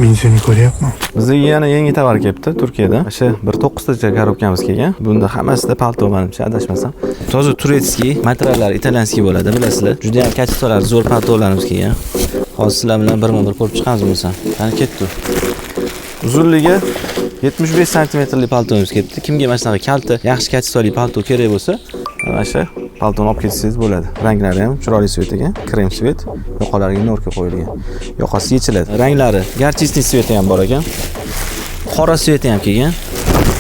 Benzini ko'ryapman. Bizga yana yangi tovar kelibdi Turkiyadan. O'sha bir 9 tacha korobkamiz kelgan. Bunda hammasida palto manimcha, adashmasam. Toza турецкий, materiallar итальянский bo'ladi, bilasizlar. Juda ham качество lari zo'r paltolarimiz kelgan. Hozir sizlar bilan birma-bir ko'rib chiqamiz bo'lsa. Qani ketdi. Uzunligi 75 santimetrli paltomiz kelibdi. Kimga mana shunaqa kalta, yaxshi качество li palto kerak bo'lsa, mana shu paltoni olib ketsangiz bo'ladi. Ranglari ham chiroyli цвет ekan, krem цвет, yoqalariga норка qo'yilgan. Yoqasi yechiladi. Ranglari горчичный цвет i ham bor ekan. Qora цвет i ham kelgan.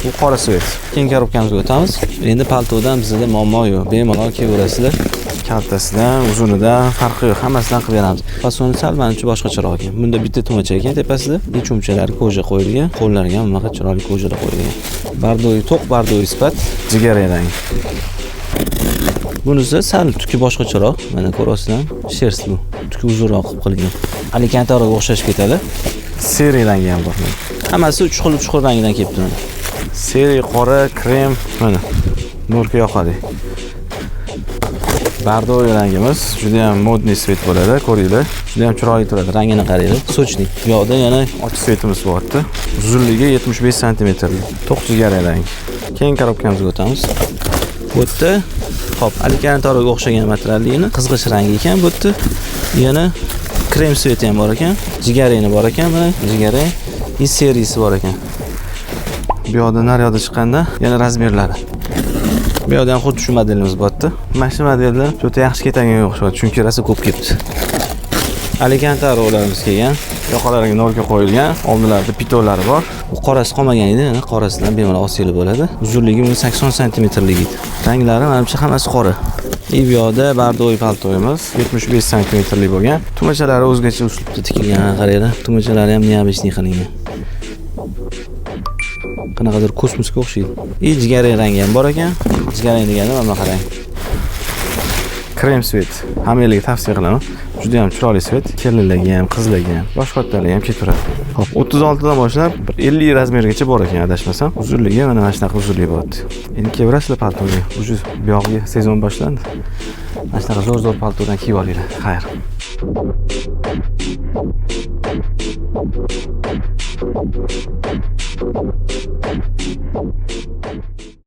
Bu qora цвет. Keyin korobkamizga o'tamiz. Endi paltodan bizda muammo yo'q. Bemalol kelaverasizlar. Kaltasidan, uzunidan farqi yo'q, hammasidan qilib beramiz. Fasoni sal manimcha boshqacharoq ekan. Bunda bitta tumacha ekan tepasida, chumchalari кожа qo'yilgan, qo'llariga ham bunaqa chiroyli кожа lar qo'yilgan. Бордовый, to'q бордовый sifat, jigar rang. Bunisi sal tuki boshqacharoq. Mana ko'ryapsizlar, шерсть bu. Tuki uzunroq qilib qilingan. Alkantaroga o'xshashib ketadi. Серый rangi ham bor. Hammasi 3 xil, 3 xil rangidan kelibdi mana. Серый, qora, krem, mana. Норка yoqali. Бордовый rangimiz juda ham модный цвет bo'ladi, ko'ringlar. Juda ham chiroyli turadi, rangini qaranglar. Сочный. Bu yoqda yana ochiq цвет imiz bo'lyapti. Uzunligi 75 santimetrli. To'q jigar rang. Keyin korobkamizga o'tamiz. Bu yerda hop, alkantaroga o'xshagan materialligini qizg'ish rangi ekan bu yerda. Yana krem цвет i ham bor ekan, jigarrangni bor ekan, mana jigarrang и серый si bor ekan. Bu yoqda naryoqda chiqqanda yana размер lari. Bu yoqda ham xuddi shu modelimiz bo'lyapti. Mana shu modelda juda yaxshi ketaganga o'xshayapti, chunki rosa ko'p kelibdi. Alkantarolarimiz kelgan. Yoqalariga норка qo'yilgan, oldilarida pitolari bor. Bu qorasi qolmagan edi, mana qorasidan bemalol olsanglar bo'ladi. Uzunligi uni 80 santimetrlik edi. Ranglari manimcha hammasi qora. И bu yoqda бордовый paltoyimiz 75 santimetrlik bo'lgan. Tumachalari o'zgacha uslubda tikilgan, qaranglar. Tumachalari ham необычный qilingan. Qanaqadir kosmosga o'xshaydi. И jigarrang rangi ham bor ekan. Jigarrang degani mana bunaqa rang. Krem цвет. Hammalarga tavsiya qilaman. Juda ham chiroyli цвет. Kelinlarga ham, qizlarga ham, yosh kattalarga ham ketaveradi. Hop, 36 dan boshlab bir 50 размер gacha bor ekan adashmasam. Uzunligi mana shunaqa uzunlik bo'lyapti. Endi kelaverasizlar paltoga. Уже buyog'iga sezon boshlandi. Mana shunaqa zo'r zo'r paltodan kiyib olinglar. Xayr.